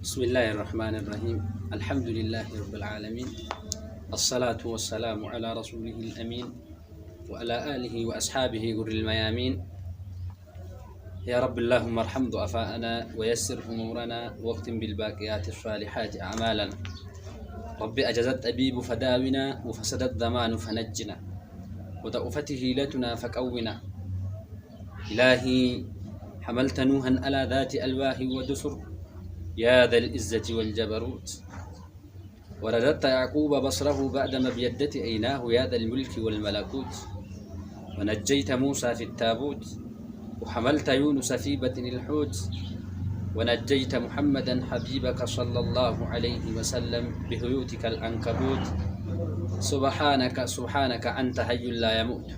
بسم الله الرحمن الرحيم. الحمد لله رب العالمين، الصلاة والسلام على رسوله الأمين وعلى آله وأصحابه غر الميامين. يا رب اللهم ارحم ضعفاءنا ويسر أمورنا واختم بالباقيات الصالحات أعمالنا. رب أجز الطبيب فداونا، وفسد الزمان فنجنا، وضعفت هيلتنا فقونا. إلهي حملت نوحا على ذات ألواح ودسر يا ذا العزة والجبروت، ورددت يعقوب بصره بعدما ابيدت عيناه يا ذا الملك والملكوت، ونجيت موسى في التابوت، وحملت يونس في بطن الحوت، ونجيت محمدا حبيبك صلى الله عليه وسلم بهيوتك العنكبوت. سبحانك سبحانك أنت حي لا يموت.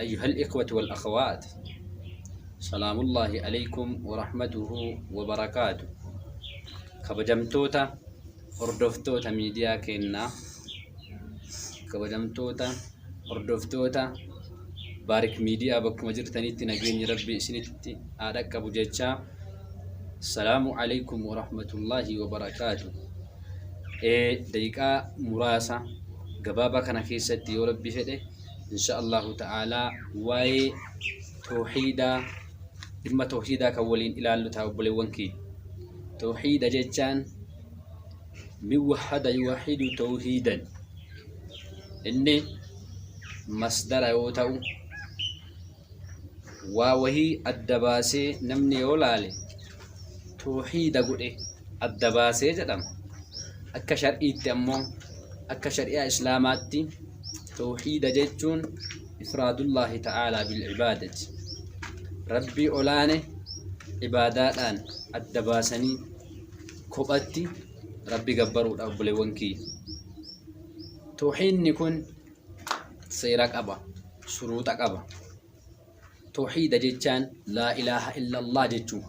أيها الإخوة والأخوات، سلام الله عليكم ورحمته وبركاته. Kabajamtoota hordoftoota miidiyaa keenyaa, kabajamtoota hordoftoota Baarik Miidiyaa, bakkuma jirtanitti nageenyi Rabbii isinitti haa dhaqqabu jechaa, salaamu alaikum warahmatullaahi wabarakaatu. Daqiiqaa muraasa gabaabaa kana keessatti, yoo Rabbi fedhe, insha Allahu ta'aalaa, waa'ee toohiidaa, dhimma toohiidaa kan waliin ilaallu ta'a. Obboleewwan kiyya, toohiida jechaan min wahada yuwahidu tawhiidan, inni masdara yoo ta'u, waa wahii adda baasee namni yoo laale toohiida godhe, adda baasee jedhama. Akka shar'iitti ammoo, akka shari'aa Islaamaatti, toohiida jechuun ifraadullaahi ta'aalaa bilcibaadati, Rabbii olaane ibaadaadhaan adda baasanii kophatti Rabbi gabbaruudha. Obboleewwan kiyya, toohiidni kun seera qaba, shuruuxa qaba. Toohiida jechaan laa ilaaha illallah jechuu,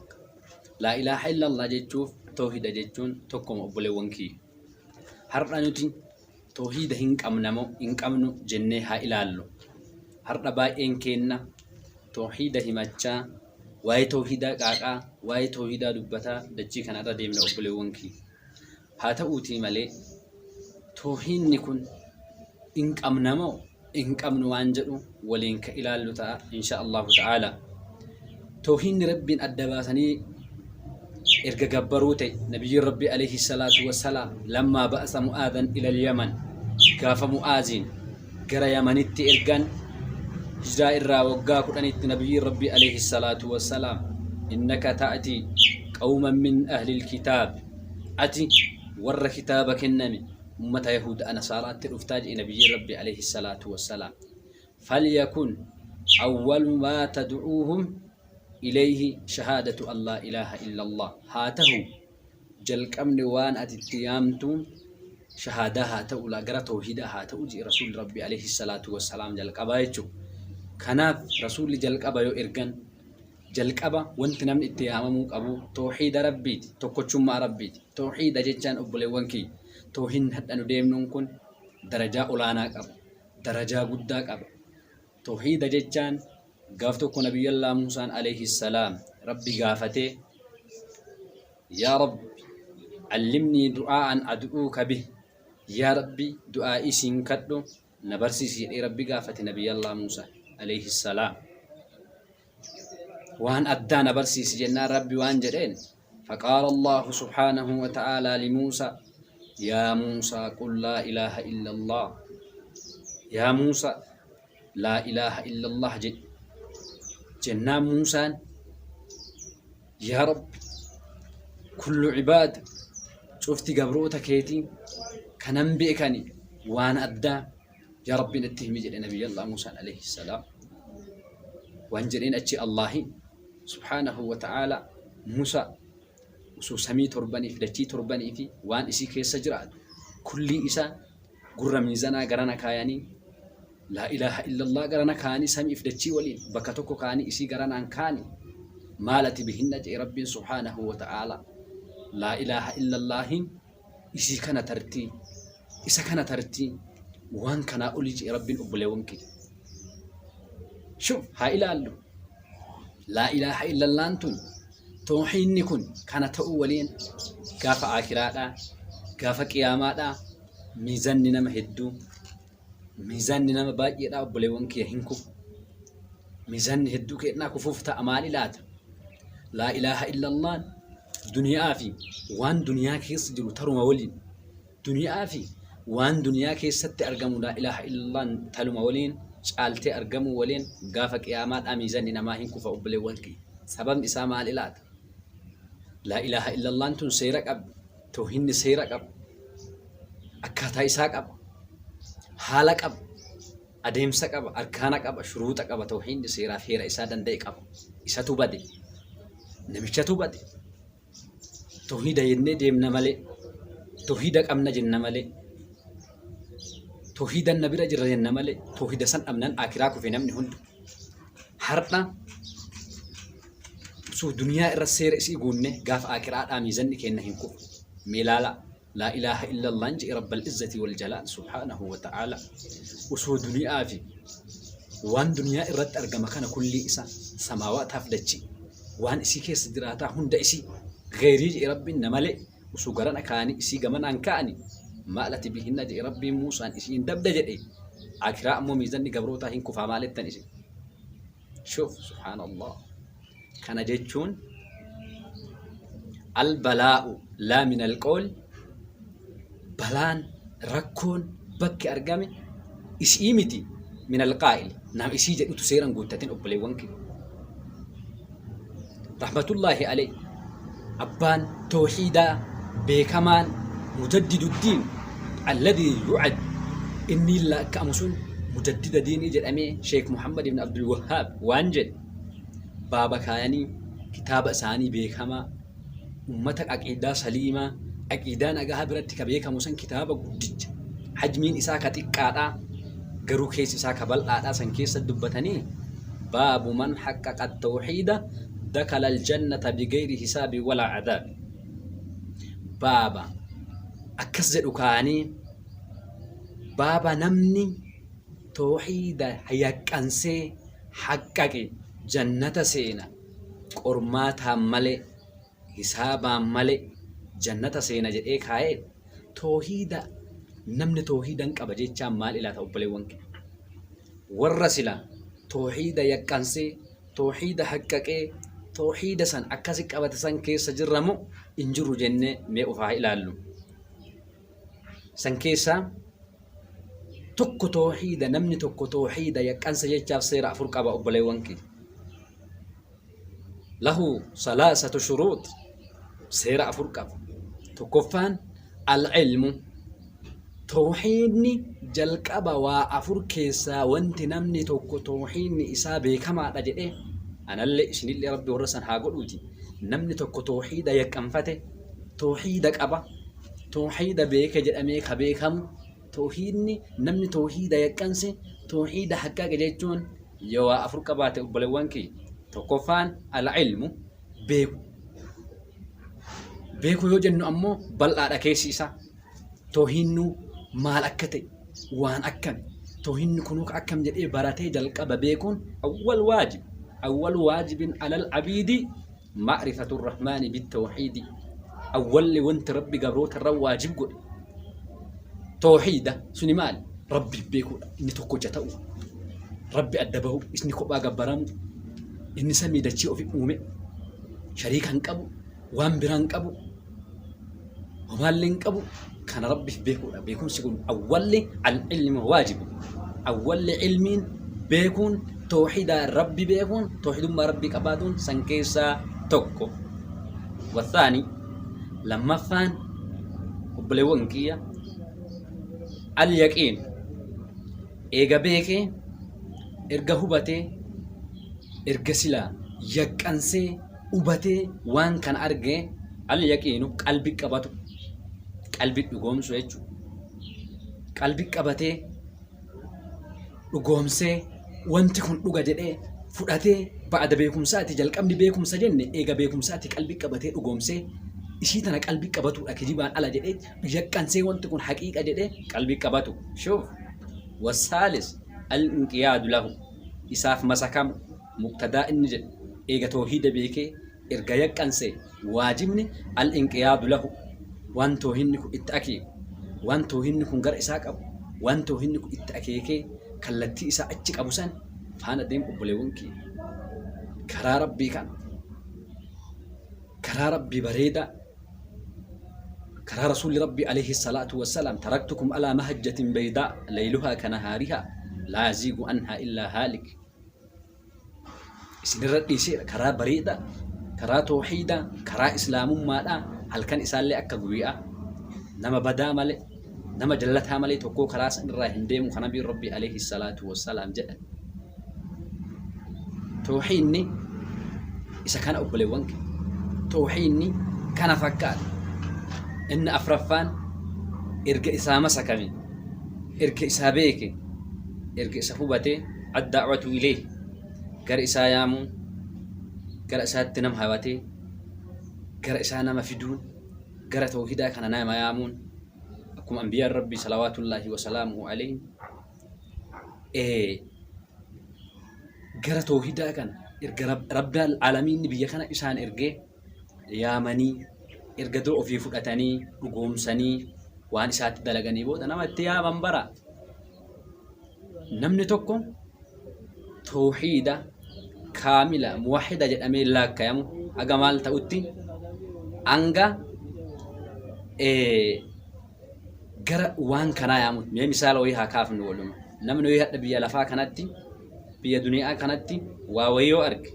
laa ilaaha illallah jechuuf toohiida jechuun tokkoma. Obboleewwan kiyya, har'a nuti toohiida hin qabnamoo hin qabnu jennee haa ilaallu. Har'a baay'een keenna toohiida himachaa, waa'ee toohiidaa qaaqaa, waa'ee toohiidaa dubbataa dachii kanarra deemna. Obboleewwan kiyya, haa ta'uutii malee toohiidni kun hin qabnamoo hin qabnu waan jedhu waliin ka ilaallu ta'a, insha Allahu ta'ala. Toohiidni Rabbiin adda baasanii erga gabbaruu ta'e, nabiyyiin Rabbi alayhi salaatu wassalaam lammaa ba'asa Mu'aadan ila Yaman, gaafa Mu'aaziin gara Yamanitti ergan, hijiraa irraa waggaa 10tti, nabiyyiin Rabbi alayhi salaatu wassalaam, innaka ta'ti qawman min ahli kitaab, ati warra kitaaba kenname, ummata Yahuda Nasaaraatti dhuftaa jedhe nabiyyiin Rabbi alayhi salaatu wassalaam. Falyakun awwalu maa tad'uuhum ilayhi shahaadatu an laa ilaaha illallah, haa tahu jalqabni waan ati itti yaamtu shahaadaa haa ta'u, laa gara tawhiidaa haa ta'u jedhe rasuulli Rabbi alayhi salaatu wassalaam jalqabaa jechuudha. Kanaaf rasuulli jalqaba yoo ergan, jalqaba wanti namni itti yaamamuu qabu tawhiida Rabbiiti, tokkochummaa Rabbiiti. Tawhiida jechaan, obboleewwan kiyya, tawhiidni hadha nu deemnuun kun darajaa olaanaa qaba, darajaa guddaa qaba. Tawhiida jechaan gaaf tokko Nabiyyallaa Muusaan alayhi salaam Rabbi gaafatee, yaa Rabbi, allimnii du'aa'an ad'uuka bih, yaa Rabbi, du'aa'ii siin kadhu na barsiisi jedhee Rabbi gaafate. Nabiyyallaa Muusaan alayhi salaam waan addaa na barsiisi jennaan, Rabbi waan jedheen, فقال الله سبحانه وتعالى لموسى: يا موسى، قل لا إله إلا الله. يا موسى، لا إله إلا الله jedh jennaan, Muusaan, yaa Rabbi, kullu cibaad, cufti gabroota keetii kanan beekani, waan addaa yaa Rabbi natti himi jedhe. Nabiyyallah Muusaan alayhi salaam waan jedheen achi Allahin subhaanahu wa ta'ala, Musa, osoo samii torbanii fi dachii torbanii fi waan isii keessa jiraatu kullii isaa gurra miizanaa garana kaayanii, laa ilaaha illallah garana kaayanii, samii fi dachii waliin bakka tokko kaayanii, isii garanaan kaani maal ati bihinna jedhe Rabbiin subhaanahu wa ta'ala. Laa ilaaha illallahin isii kana tartii, isa kana tartii, waan kanaa olii jedhe Rabbiin. Obboleewwan kiyya, shuf, haa ilaallu, laa ilaaha illallaan tun Tawhiidni kun kana ta'uu waliin gaafa aakiraadhaa, gaafa qiyaamaadhaa miizanni nama hedduu, miizanni nama baay'eedhaa obboleewwan kiyya hin kufu. Miizanni hedduu keennaa kufuuf ta'a maali laata? Laa ilaaha illallaan duniyaa fi waan duniyaa keessa jiru taruma waliin Duniyaa fi waan duniyaa keessatti argamu laa ilaaha illallaahn taluma waliin caaltee argamuu waliin gaafa qiyaamaadhaa miizanni namaa hin kufa obboleewwan kiyya. Sababni isaa maali laata? Laa ilaaha illallaahn tun seera qabdi. Tawhiinni seera qaba. Akkaataa isaa qaba. Haala qaba. Adeemsa qaba. Arkaana qaba. Shuruuxa qaba. Tawhiinni seeraaf heera isaa danda'e qaba. Isatu bade. Namichatu bade. Tawhiida jennee deemna malee, tawhiida qabna jenna malee, tawhiidan na bira jira jenna malee, tawhiida san dhabnan aakiraa kufe namni hundi. Har'a osoo duniyaa irra seera isii guunne gaafa aakiraadhaa miizanni keenna hin kufu. Mee laala laa ilaaha illallaan je'e rabbal izzati wal jalaal subhaanahu wa ta'aala osoo duniyaa fi waan duniyaa irratti argama kana kullii isaa samaawaataaf dachii waan isii keessa jiraataa hunda isii geyrii je'e Rabbiin na malee osoo garana kaa'anii isii gamanaan kaa'ani maalati bihinna je'e Rabbiin Muusaan isiin dabda jedhe akiraa ammoo miizanni gabrootaa hin kufaa maalettan isin shuf subhaanallah kana jechuun albalaa'u laa min alqool balaan rakkoon bakki argame isii miti min alqaa'il nama isii jedhutu seeran guuttatin obboleewwan kiyya rahmatullaahi alayhi abbaan tawhiidaa beekamaan mujaddiduddiin alladii yu'ad inni laakka'amu sun mujaddida diinii jedhamee sheek muhammad ibn abdul wahhaab waan jedhe baaba kaayanii kitaaba isaanii beekamaa ummata aqiidaa saliimaa aqiidaa nagahaa biratti ka beekamu san kitaaba guddicha hajmiin isaa ka xiqqaadhaa garuu keessi isaa ka bal'aadhaa san keessa dubbatanii baabu man haqqaqa tawhiida dakala aljannata bigayri hisaabi walaa adaabi baaba akkas jedhu kaanii baaba namni tawhiida yaqqansee haqqaqe jannata seena qormaataan malee, hisaabaan malee jannata seena jedhee kaa'ee toohiida namni toohiidan qaba jechaan maal ilaata obboleewwan kiyya? Warra sila toohiida yaqqansee, toohiida haqqaqee, toohiida san akkasi qabate san keessa jirra moo hin jirru jennee mee of haa ilaallu. San keessaa tokko toohiida namni tokko toohiida yaqqansa jechaaf seera afur qaba obboleewwan kiyya. Lahu salaasatu shuruux seera afur qaba. Tokkoffaan al-ilmu tawhiidni jalqaba waa afur keessaa wanti namni tokko tawhiidni isaa beekamaadha jedhee anallee isinillee rabbi warra san haa godhuuti namni tokko tawhiida yaqqanfate tawhiida qaba tawhiida beeke jedhamee ka beekamu tawhiidni namni tawhiida yaqqanse tawhiida haqqaqe jechuun Yoo waa afur qabaate obbolewwan kiyya. Tokkoffaan al-ilmu beeku. Beeku yoo jennu ammoo bal'aadha keessi isaa. Toohinnuu maal akka ta'e waan akkami toohinni kunuu akkam jedhee baratee jalqaba beekuun awwal waajib awwal waajibin alal abiidi ma'rifatu rahmaani bitawhiidi awwalli wanti rabbi gabroota irra waajib godhe tawhiida suni maali rabbi beekuudha inni tokkocha ta'u rabbi adda bahu isni kophaa gabbaramu inni samii dachii ofi uume shariika hin qabu waan biraa hin qabu homaallee hin qabu kana rabbiif beekuudha beekumsi kun awwalli al-ilmu waajibu awwalli ilmiin beekuun tawhiida rabbi beekuun tawhiidummaa rabbii qabaatuun san keessaa tokko wathaani lammaffaan obboleewwan kiyya al-yaqiin eega beekee erga hubatee erga silaa yaqqansee hubatee waan kana argee al yaqiinu qalbi qabatu qalbi dhugoomsu jechuudha. Qalbi qabatee dhugoomsee wanti kun dhuga jedhee fudhatee ba'ada beekumsaati jalqabni beekumsa jenne eega beekumsaati qalbi qabatee dhugoomsee ishii tana qalbi qabatuudha kijibaan ala jedhee yaqqansee wanti kun haqiiqa jedhee qalbi qabatu shuuf wasaalis al inqiyaadu lahu isaaf masakamu muqtadaa inni jedhu eega toohiida beekee Erga yaqqanse waajibni al-inqiyaadu lahu waan toohinni kun itti akeeku, waan toohinni kun gara isaa qabu, waan toohinni kun itti akeekee kallattii isaa achi qabu san faana deemu obboleewwan kiyya. Karaa Rabbii kana karaa Rabbii bareedaa karaa Rasuulli Rabbii alayhi salaatu wassalaam taraktukum alaa mahajjatin baydaa layluhaa kanahaarihaa laa yaziigu anhaa illaa haalik isinirra dhiiseera karaa bareedaa karaa toohiidaa karaa islaamummaadhaa halkan isaallee akka guyyaa nama badaa malee nama jallataa malee tokkoo karaa san irraa hin deemu kan nabiin rabbii alayhi salaatu wassalaam jedhan toohiinni isa kana obboleewwan kee toohiinni kana fakkaata inni afraffaan erga isaa masakame erga isaa beeke erga isa hubatee Ad-da'watu ilayhi, gara isaa yaamuun, gara isaatti nama hawatee, gara isaa nama fiduun, gara tawhidaa kana nama yaamuun, akkuma anbiyaan Rabbii salawaatullaahi wa salaamuhu alayhi gara tawhidaa kana erga Rabbi alamiinni biyya kana isaan ergee yaamanii erga dura ofii fudhatanii dhugoomsanii waan isaatti dalaganii booda nama itti yaaman bara. Namni tokko tawhiida kaamila muwahhida jedhamee laakkayamu haga maal ta'utti hanga gara waan kanaa yaamutti. Mee misaala wayii haa kaafnu waluma. Namni wayii hadha biyya lafaa kanatti biyya duniyaa kanatti waa wayii yoo arge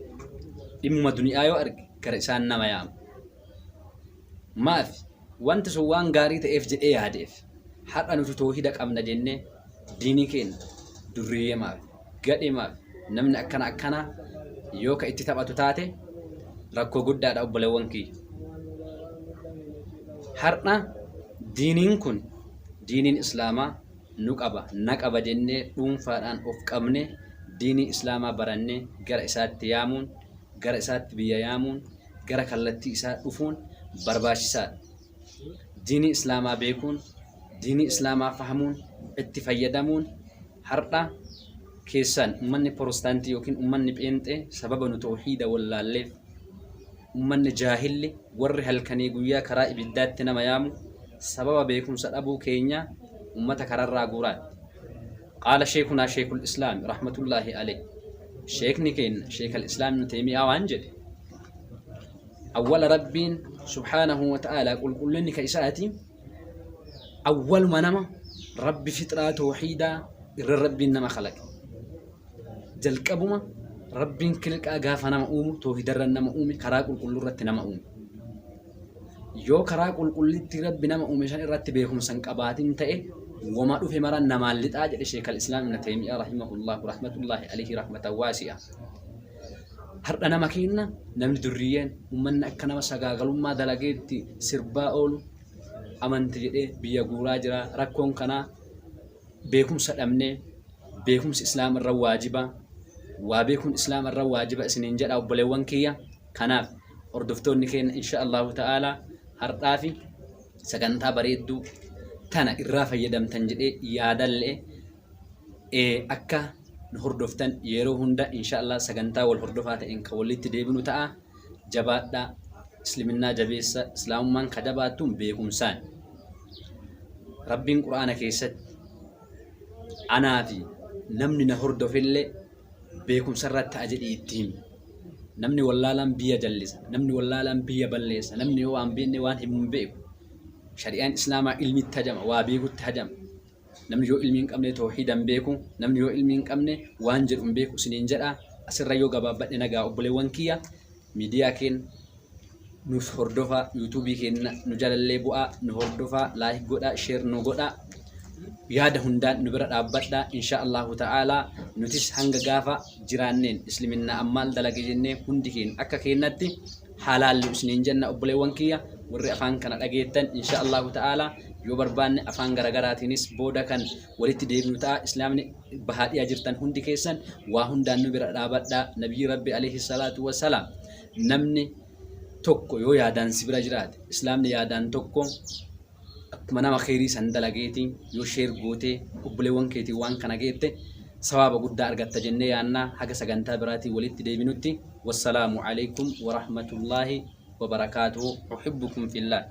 dhimmuma duniyaa yoo arge gara isaan nama yaama. Maafi? Wanti sun waan gaarii ta'eef jedhee yaadeef. Har'a nuti toohida qabna jennee diinii keenya durriyyemaaf, gadhemaaf, namni akkana akkanaa yoo ka itti taphatu taate rakkoo guddaadha obboleewwan kiyya. Har'a diiniin kun diiniin islaamaa nu qaba, na qaba jennee dhuunfaadhaan of qabnee diinii islaamaa barannee gara isaatti yaamuun, gara isaatti biyya yaamuun, gara kallattii isaa dhufuun barbaachisaadha. Diinii Islaamaa beekuun, diinii Islaamaa fahamuun, itti fayyadamuun hardha keessaan ummanni Porostaantii yookiin ummanni Pheenxee sababa nu tawhiida wallaalleef ummanni jaahilli warri halkanii guyyaa karaa ibiddaatti nama yaamu sababa beekumsa dhabuu keenyaa ummata kararraa guuraatti. Qaala sheekunaa sheekul islaami rahmatullaahi alayh sheekni keenna sheekal islaam ibnu teeymiyaa waan jedhe awwala rabbiin subhaanahu wa ta'aalaa qulqullinni ka isaati awwaluma nama rabbi fixraa tawhiidaa irra rabbiin nama kalaqe jalqabuma rabbiin kilqaa gaafa nama uumu tawhiidarra nama uume karaa qulqulluu irratti nama uume Yoo karaa qulqullitti Rabbi nama uume san irratti beekumsa hin qabaatin ta'e woma dhufe mara namaan lixaa jedhe Sheekh al-Islaam Ibn Taymiyyah rahimahullahu rahmatullahi alayhi rahmatan waasi'a. Har'a nama keenna namni durriyyeen ummanni akka nama sagaagalummaa dalageetti sirbaa oolu amanti jedhee biyya guuraa jira. Rakkoon kanaa beekumsa dhabnee beekumsi islaama irra waajiba waa beekuun islaama irra waajiba isiniin jedha obboleewwan kiyya. Kanaaf hordoftoonni keenya insha Allahu ta'ala har'aafi sagantaa bareedduu tana irraa fayyadamtan jedhee yaadallee akka nu hordoftan yeroo hunda insha Allah sagantaa wal hordofaa ta'een kan walitti deebinu ta'a. Jabaadhaa isliminnaa jabeessa islaamummaan ka jabaattuun beekumsaan. Rabbiin qur'aana keessatti anaa fi namni na hordofellee beekumsa irratti ta'a jedhii itti himi. Namni wallaalaan biyya jallisa. Namni wallaalaan biyya balleessa. Namni yoo waan beekne waan himu hin beeku. Shari'aan Islaamaa ilmitti hajama. Waa beekutti hajama. Namni yoo ilmii hin qabne tawhiida hin beeku. Namni yoo ilmii hin qabne waan jedhu hin beeku isiniin jedha. Asirra yoo gabaabbadhe nagaa obboleewwan kiyya miidiyaa keenya nuuf hordofaa yuutuubii keenya nu jalallee bu'aa nu hordofaa laayik godhaa sheer nu godhaa yaada hundaan nu bira dhaabbadhaa insha Allahu ta'aalaa nutis hanga gaafa jiraanneen isliminnaa ammaal dalage jennee hundi keenya akka keennatti haalaallu isiniin jenna obboleewwan kiyya warri afaan kana dhageettan insha Allahu ta'aalaa yoo barbaanne afaan garagaraatiinis booda kan walitti deebinu ta'a islaamni bahaa dhiyaa jirtan hundi keessan waa hundaan nu bira dhaabadhaa nabiyyi rabbi alayhi salaatu wasalaam namni tokko yoo yaadaan si bira jiraate islaamni yaadaan tokko akkuma nama kheyrii san dalageeti yoo sheer gootee obboleewwan keetiin waan kana geette sawaaba guddaa argatta jennee yaannaa haga sagantaa biraatiin walitti deebinutti. Wassalaamu aleykum warahmatullaahi wabarakaatuhu. Uhibbukum fillaah.